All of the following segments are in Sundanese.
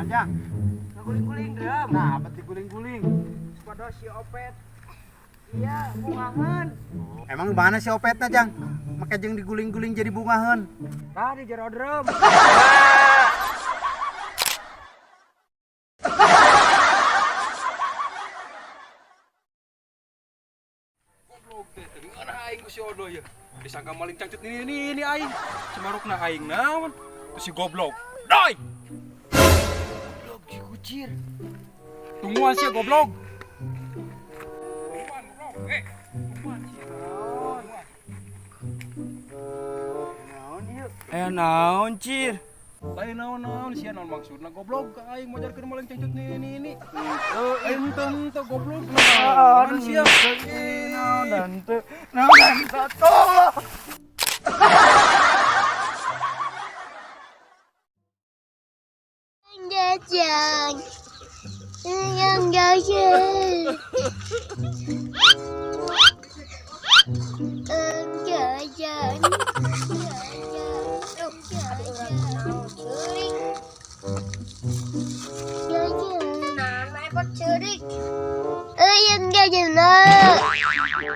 Naon, Jang? Ngaguling-guling drum. Nah, apa diguling-guling? Padahal si Opet. Iya, bungaheun. Emang mana si Opetnya, Jang? Make jeung diguling-guling jadi bungaheun. Tah di jero drum. Goblok teh, teu ngeunah aing ku si Odo ye. Disangka maling cangcut ini aing. Cimarukna aing naon? Ku si goblok. Doi. Goblok si kucir. Tungguan sia goblok. Tungguan goblok. Eh, tungguan sia. Naon ieu? Eh naon cir? Lain naon-naon sia naon maksudna goblok ka aing majarkeun maling cangcut ini. Henteu henteu goblok naon sia. Naon dan teu. Naon dan teu. Jajan. Yang jajan. Jajan.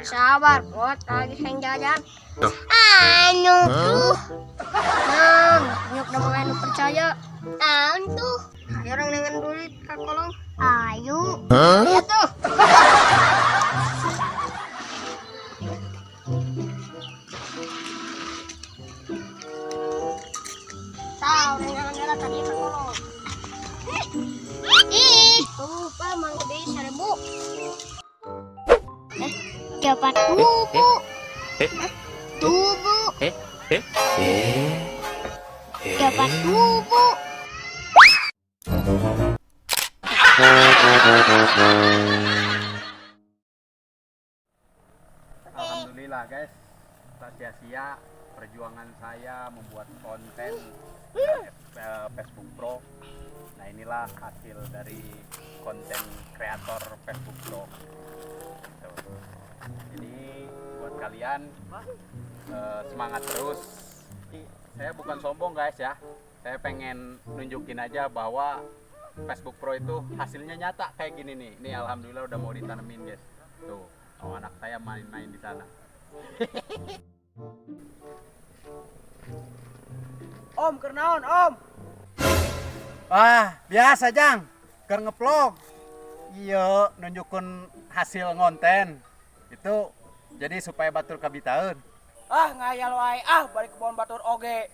Sabar, pot lagi sing jajan. Anu tuh. Nang, nyok udah anu percaya. Naon tuh? Ayo orang dengan duit ke kolong. Ayo. Huh? Ya tuh. Tahu dengan jalan tadi ke kolong. Ih, tuh Pak mang gede 1000. Dapat tubu. Tubu. Dapat tubu. Alhamdulillah guys, tak sia-sia perjuangan saya membuat konten Facebook Pro. Nah, inilah hasil dari konten kreator Facebook Pro. Gitu. Jadi buat kalian semangat terus. Saya bukan sombong guys ya. Saya pengen nunjukin aja bahwa Facebook Pro itu hasilnya nyata kayak gini nih. Ini alhamdulillah udah mau ditanemin guys. Tuh, oh, anak saya main-main di sana. Om, keur naon, Om? Ah, biasa Jang, keur ngevlog. Iya, nunjukin hasil ngonten. Itu jadi supaya batur kabitaeun. Ah, ngayal wae ah, balik kebon batur oge.